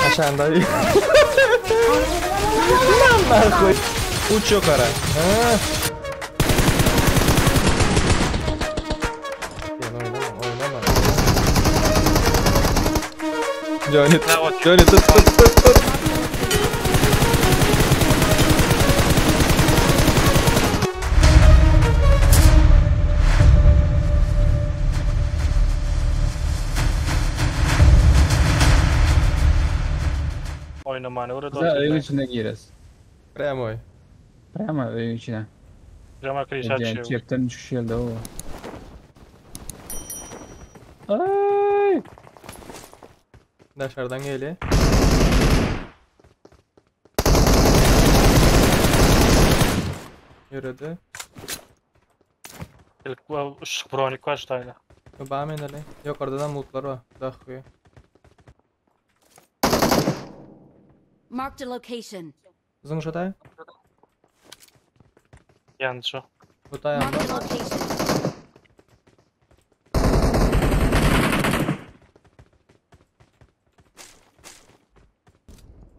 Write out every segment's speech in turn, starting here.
Aşağında. Lan koy. Uç yukarı. Ha. Sen oynama, oynama. Johnny tut, Johnny tut, tut, tut, tut. Oynamany görä Bize öýüň içine gires. Prямой. Prямо öýüň içine. Prямо krişa Edýän düşüyor. çepden düşüş geldi o. Ay! Dışarıdan geliyor. Yürüdü. İlk bu ışık bronik var şurada. Ba meneli. Yukarıdan lootlar var. Daxı. Marked a location. Zın şatay. Yanlış o. Bu da Marked yanında. a location.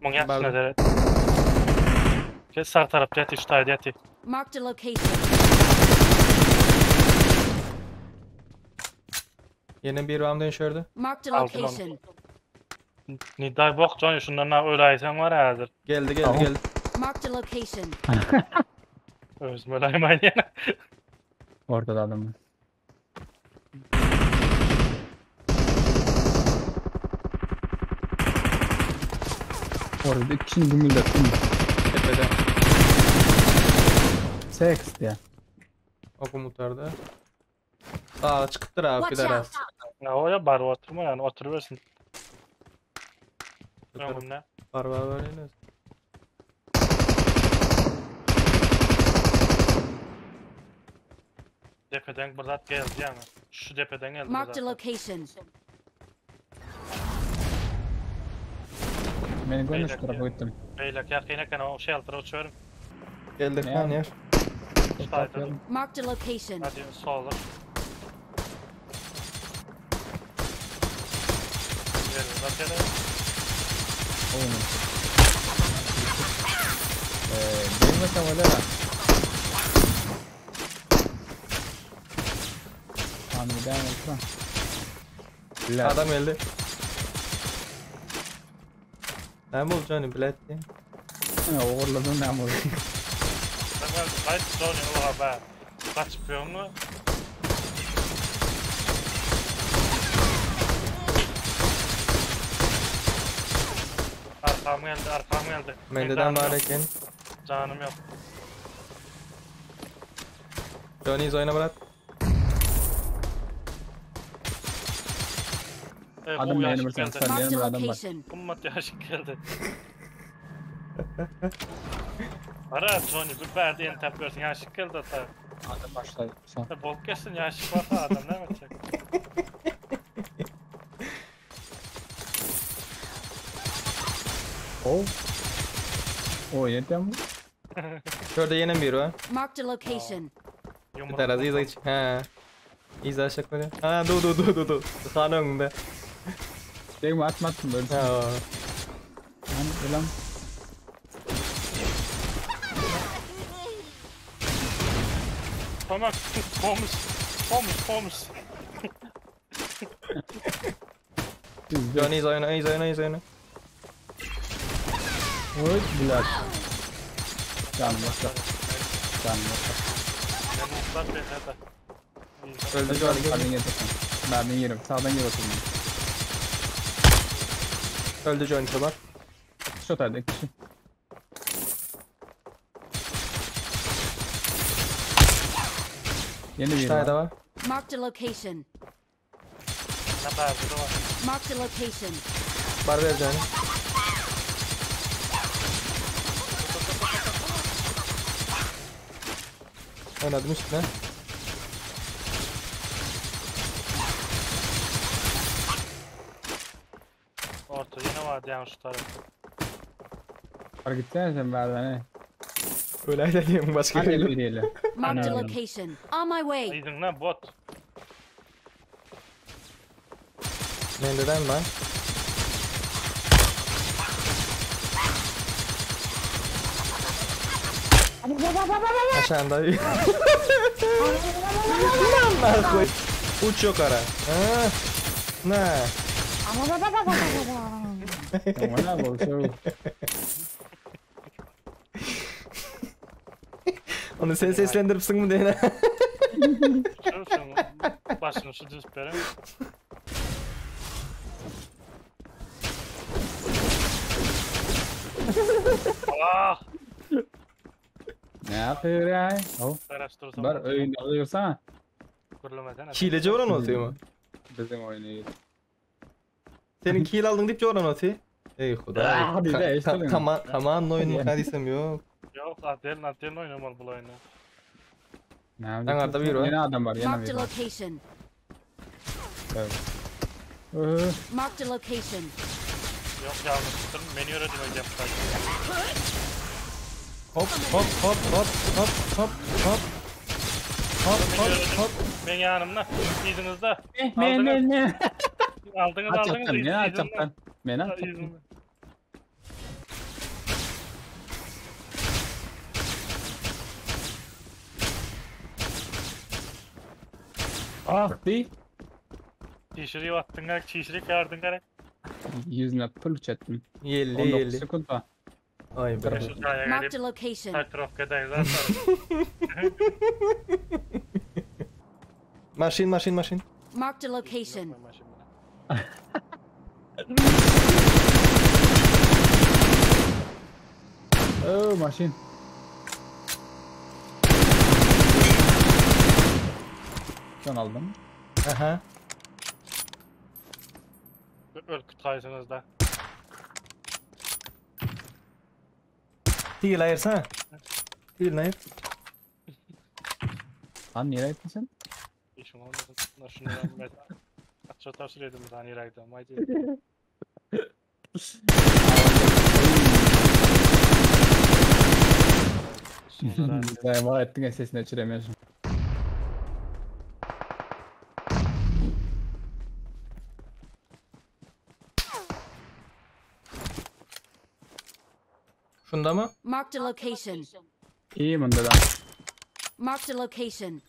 Bunun Barda. yakasına dere. Gel sağ tarafta yatı şu tayda yatı. Marked a location. Yine bir vam dönüşürdü. Marked a Aldım onu. location. Niday bok Johnny şundan ne öyle aysan var ya hazır. Geldi geldi Tamam. geldi. Marked a location. Özüm öyle ayman yana. Ortada adam. Orada iki kişini gümüldettim. Tepede. Seks diye. Oku mutarda. Aa çıkıptır abi bir Watch daha. out. Ne o ya bari oturma yani oturuversin. Önümde. Var var var yine. Depeden bir zat geldi yani. Şu depeden geldi bir Marked a zat. location. Beni görmüş Beyler tarafa ya. gittim. Beyler yakın yakın o şey altına uçuyorum. Geldi Ne? kan yer. Sayda. Marked a location. Hadi solda. Ver zat hele. Oğlum. Eee, bilmesem öyle de. Aniden yoksa. La. Adam geldi. Ne bu Johnny biletti. Uğurladın ne bu? Ben geldim. Haydi Johnny oha be. Kaçıp mu? Arkam geldi, arkam geldi. Mendeden Canım var yok, eken. Canım yok. Johnny oyna bırak. Evet, Adam bu beğeni yaşık bir sen- geldi. sen- Marked Benim a adam var. location. Kummat yaşık geldi. Ara Johnny bir berdi yeni tap görsün yaşık geldi hatta. Adam başladı. Son. Bol kesin yaşık var adam ne yapacak? Oh. O yeter mi? Şurada yine bir var. Marked a location. Bir Yumruk. tarazy iza iç. Ha. İza aşağı koyuyor. Ha dur dur dur dur dur. Han önünde. Değil mi? Atma attım böyle. Ha. Lan ulan. Tamam. Pomuz. Pomuz, pomuz. Johnny iza oyna iza oyna iza oyna. Oy bilat. Canım başla. Canım başla. Yumruklar beni de. Öldü Johnny. Sağdan getirsin. Ben yerim. Sağdan gir oturun. Öldü Johnny çobar. Şu tarafta iki kişi. Yeni Üç bir tane var. de var. Marked a location. Ne berdi de var. Marked a location. Bar ver Johnny. Oynadım üstüne. Orta yine vardı yani şu tarafta. Fark etsene sen berdane. Öyle diyeyim başka Hani bir bir yeri. Marked a Ana. location. On my way. İdin lan bot. Mendeden var. Aşağında. Lan koy. Uç yukarı. Ha. Ne? Oňa bolsa. Onu sen seslendiripsin mi diýene? Şu şunu başını şu düzüp berin. Ah! Ne yapıyor ya? Oh. Araştırsam. Bar öýünde alıyorsana. Gürlemesene. Hileci oran otyr mı? Bizim oýny. Senin kill aldın deyip oran otyr. Ey hudaý. Ah, bir de işte Tamam tamam oyunu hadi yok. Yok Adelin Adelin oynamalı bu oyunu. Ne Aňarda bir var. Ýene adam bar, ýene Marked bir a var. location. Evet. Öh, Marked a location. Yok yanlış tuttum. Beni öğredim hocam. Hop hop hop hop hop hop hop. Hop hop hop. Ben yanımda. İzinizde. Men men men. Aldınız Aç aldınız. çaptan, men aç çaptan. Men aç çaptan. İzinizde. Ah di. Çişiri attın gerek, çişiri kardın gerek. Yüzüne pul çettim. 50 19 50. sekund var. Ay be. Şu sahaya Marked gelip a location. Tartrofka'dayız zaten. Maşin maşin maşin. Marked a location. Oh maşin. Can aldım. Aha. Ürküt kaysınız da. Til ayırsana. Til ayır. Lan nereye gittin sen? İşim olmasın. Şunu ben Açı tavsiye edim sana nereye gidelim. Haydi. Sen var ettin ya sesini öçüremiyorsun. Şunda mı? Marked a location. İyi bunda da. Marked a location.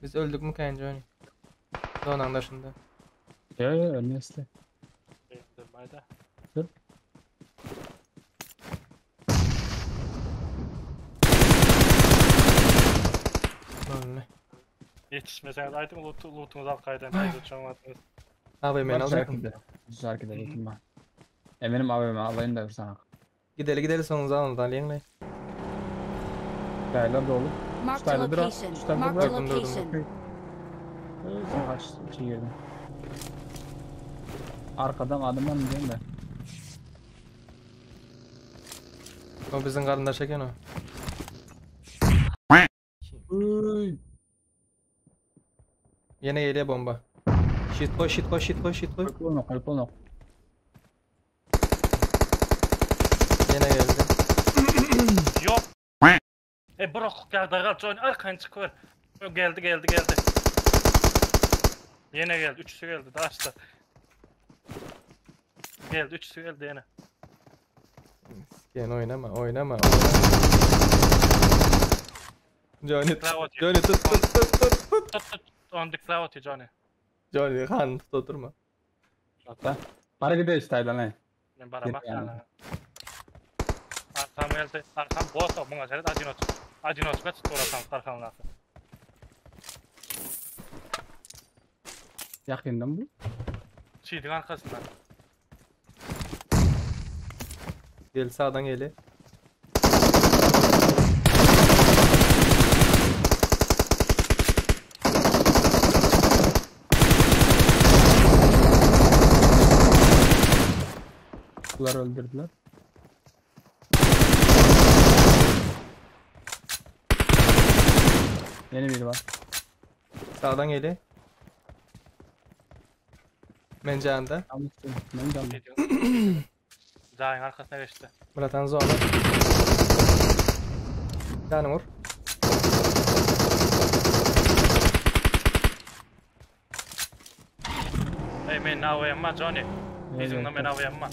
Biz öldük mü kayınca oyunu? Donan da şunda. Yo yo ölmezdi. Haydi. Dur. Lan Yetişmeseniz aydın loot, lootunuzu al kaydan. Haydi uçamadınız. Abi ben alacaktım. Şarkıda lootum var. E benim AVM alayım da sana. Gideli gideli sonunuzu alın da alayım Gaylar dolu. Marked a Şu location. tane Marked a Durdum, durdum. location. Sen kaç şey girdin. Arkadan adım var mı diyeyim de. O bizim karındaş eken o. Uy. Yine geliyor bomba. Shit koy shit koy shit koy shit koy. Koy onu koy onu. Yine geldi. Yok. E bırak geldi gal Johnny arkan çıkıyor. Geldi geldi geldi. Yine geldi. Üçüsü geldi. Daha işte. Geldi. Üçüsü geldi yine. Gene oynama oynama oynama. Johnny tut Johnny tut tut tut tut tut. Tut tut. On the cloud Johnny. Johnny han tut oturma. Hatta. Para gidiyor işte lan. Ben bara bak Yani. yani. Arkam geldi. Arkam bot. Buna seret Adinot. Adinot kaç tuttu arkam arkamdan. Yakından bu. Çiğdin arkasından. Gel sağdan gel. Bunlar öldürdüler. Yeni biri var. Sağdan gel. Mence anda. Almıştım. Ben de aldım. Çiğdin. Zayn arkasına geçti. Murat zona. Canım vur. Hey men now emma Johnny. Bizim men now emma.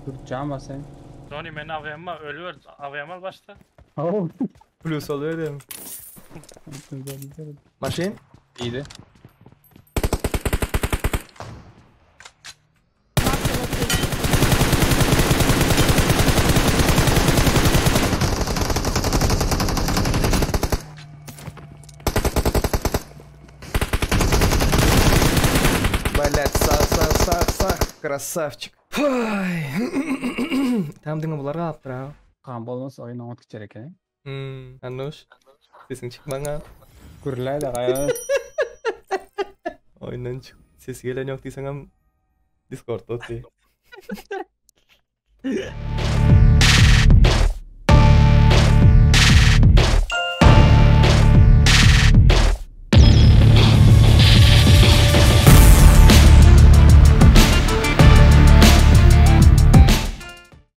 Dur can basayım. Johnny men AWM bar, ölüber. AWM al başda. Oh. Plus oluyor diyorum. Maşin? İyiydi. Marked a location. Блять, sag sag sag sag. Krasavçik. Tam diňe bular galypdyr ha. Kan bolmasa oyun oňat geçer ekeni. Hmm, Annuş. Sesiň çykmaň ha. Gürläý de gaýa. Oýundan çyk. Sesi gelen ýok diýseňem Discordda otyr.